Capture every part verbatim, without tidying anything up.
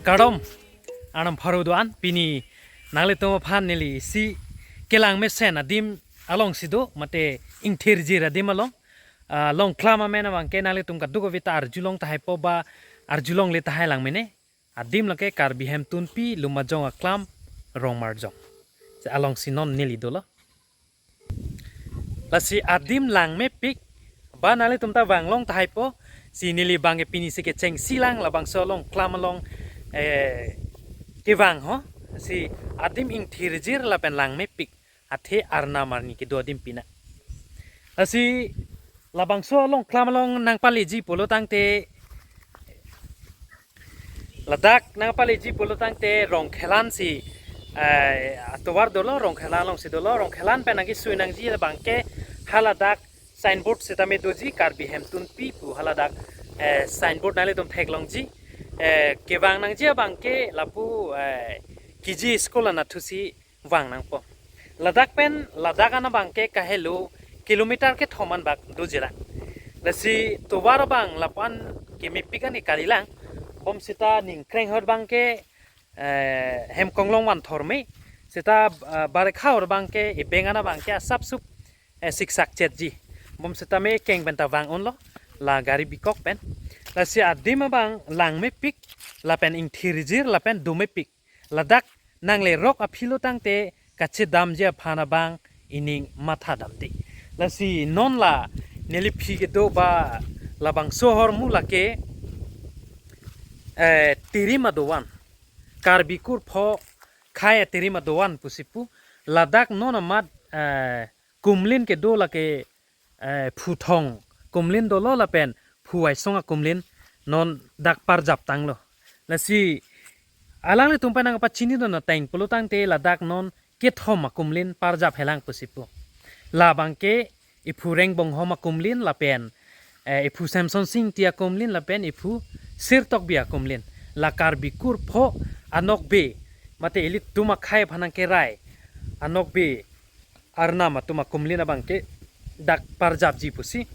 Kardom, Arnam pharo do-an, pini nanglitum aphan neli isi kelang mesen adim alongsi do, mate ingthirjir adim along, ah, Longklam amen abangke nanglitum kadokave ta arjulong tahai po ba arjulongle tahai lang mene. Adim lake Karbi Hemtunpi Lumajong Aklam Rongmarjong. Si alongsi non neli dolo. Lasi adim langmepik, ba nanglitum ta vanglong tahai po, si neli abangke pini si kechengsi lang, labangso Longklam along, eh, kevang ho, si adim ingthirjir lapen langmepik, athe arnam arni kedo adim pina. Lasi labangso Longklam along nangpaleji pulo tangte, ladak nangpaleji pulo tangte Rongkhelan si, eh, atovar dolo, Rongkhelan alongsi dolo, Rongkhelan pen nangkesui nangji abangke haladak signboard sitame doji, Karbi Hemtunpi pu haladak, eh, signboard nanglitum theklongji, eh, kevang nangji abangke lapu, eh, K G school anatthu si vang nangpo. Ladak pen ladak an abangke kahelo kilometer kethom an bak doji lang. Lasi tovar abang lapu-an kemepik an kali lang. Bom seta ningkreng ahut abangke, eh, hem konglong vanthor me. Seta, eh, barekha ahut abangke ebeng an abangke asapsup, eh, siksak chetji. Bom seta me keng pen ta vang unlo, la gari bikok pen. Lasi adim abang langmepik, lapen ingthirjir, lapen domepik. Ladak nanglerok aphi lo tangte kachedamji aphan abang ining mathadamde. Lasi non la neliphi kedo ba labangso ahormu lake, eh, tirim adovan. Karbi kurpho khei atirim adovan pusi pu. Ladak non amat, eh, kumlin kedo lake, eh, phuthong kumlin dolo lapen phu aisong akumlin non dak parjap tanglo. Lasi alanglitum pen nangpachini dun ateng pulo tangte ladak non kethom akumlin parjap helang pusi pu. Labangke iphu Rengbonghom akumlin lapen, eh, iphu Semsonsing Ingti akumlin lapen iphu Sirtokbi akumlin. La Karbi kurpho anokbe, mate ilitum akhei aphan nangkerai anokbe arnam atum akumlin abangke dak parjapji pusi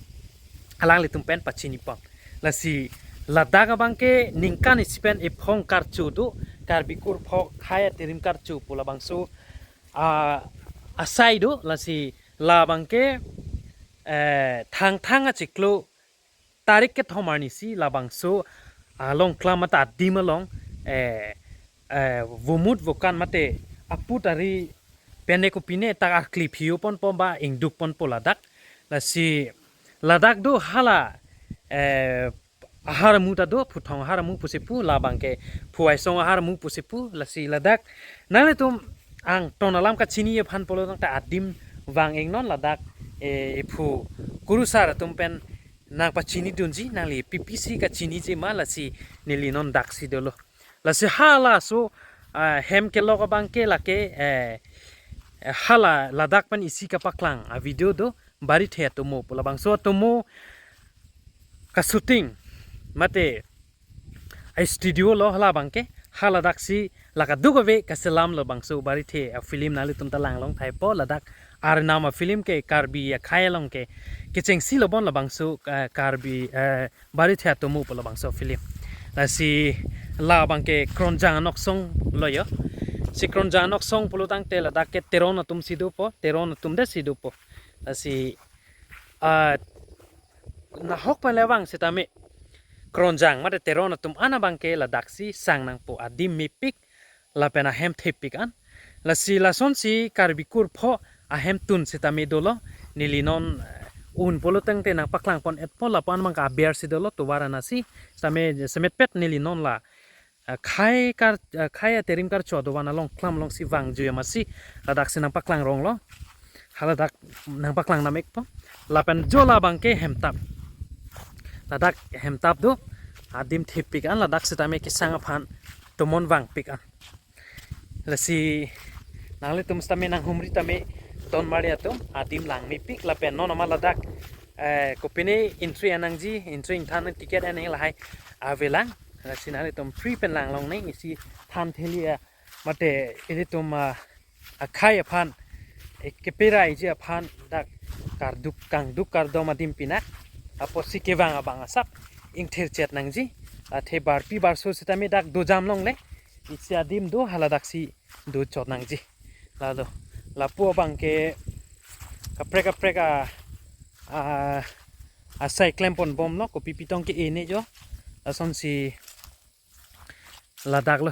alanglitum pen pachini pon. Lasi ladak abangke ningkan isi pen ephong karcho do, Karbi kurpho khei atirim karcho pu labangso, ah, asai do. Lasi labangke, eh, Thangthang achiklo tarik kethom arni si labangso, ah, Longklam ata adim along, eh, eh, vomut vokan mate aput ari pene kopine ta arkli phio ponpo ba ingduk ponpo ladak. Lasi ladak do hala, eh, aharmu ta do, phuthong aharmu pusi pu, labangke phu aisong aharmu pusi pu. Lasi ladak nanglitum angton alam kachini aphan pulo tangte adim vang ingnon ladak, eh, iphu kurusar atum pen nangpachini dunji, nangli P P C kachiniji ma, lasi neli non daksi dolo. Lasi halaso, ah, hem kelok abangke lake, eh, hala ladak pen isi kapaklang avideo do, Barithe Atomo pu labangso atomo kashooting mate a-studio lo halabangke, haladaksi la kadokave kaselam labangso Barithe afilm nanglitum ta langlong thaipo. Ladak arnam afilm ke Karbi akhei along ke kechengsi lo bon labangso, eh, Karbi, eh, Barithe Atomo pu labangso film. Lasi labangke Kronjang anoksong lo yo. Si Kronjang anoksong pulo tangte ladak ke Teron atum si dopo, Teron atum de si dopo. Lasi, ah, nahok pen le vang sitame Kronjang mate Teron atum an abangke ladaksi sang nangpo, adim mepik lapen ahem thepik an. Lasi lasonsi Karbi kurpho ahemtun sitame dolo. Neli non, eh, un pulo tangte nangpaklang pon etpo, lapu-an abangke aber si dolo tovar anasi. Sitame semetpet neli non la, eh, khei kar, eh, khei atirim karcho adovan a-Longklam alongsi vangjuya masi ladaksi nangpaklang ronglo. Haladak nangpaklang nam ikpo. Lapen jo labangke hemtap. Ladak hemtap do, adim thepik an, ladak sitame kesang aphan tomon vangpik an. Lasi nanglitum sitame nanghumri tame, donmari atum, adim lang mepik lapen non amat ladak, eh, kopine entry an nangji, entry ingthan ticket an nang lahai avelang. Lasi nanglitum free pen langlong nang isi than theli, ah, mate ilitum, ah, akhei aphan, eh, keperaiji aphan dak karduk kangduk kardom adim pina. Apotsi kevang abang asap ingthir chet nangji. Athe barpi barso sitame dak dojam longle. Isi adim do, haladak si dochot nangji. Lado. Lapu abang ke kaprek kaprek a, a, asai klempon bomlo, kopi pitong ke-e ne jo. Lasonsi ladak lo.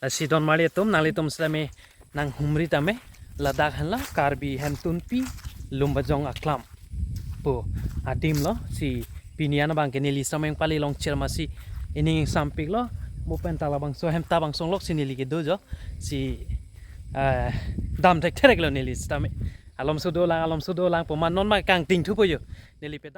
Lasi don marli atum, nanglitum sitame nanghumri tame, ladak henlo Karbi Hemtunpi Lumbajong Aklam pu adim lo. Si pini an abang ke neli sameng pali long chermasi ining sampik lo. Mo pen ta labangso hem ta bangso lok si neli kedo jo. Si, eh, dam thek therek lo neli sitame. Alomso dolang, alomso dolang pu ma non ma kangting thupo jo. Neli pe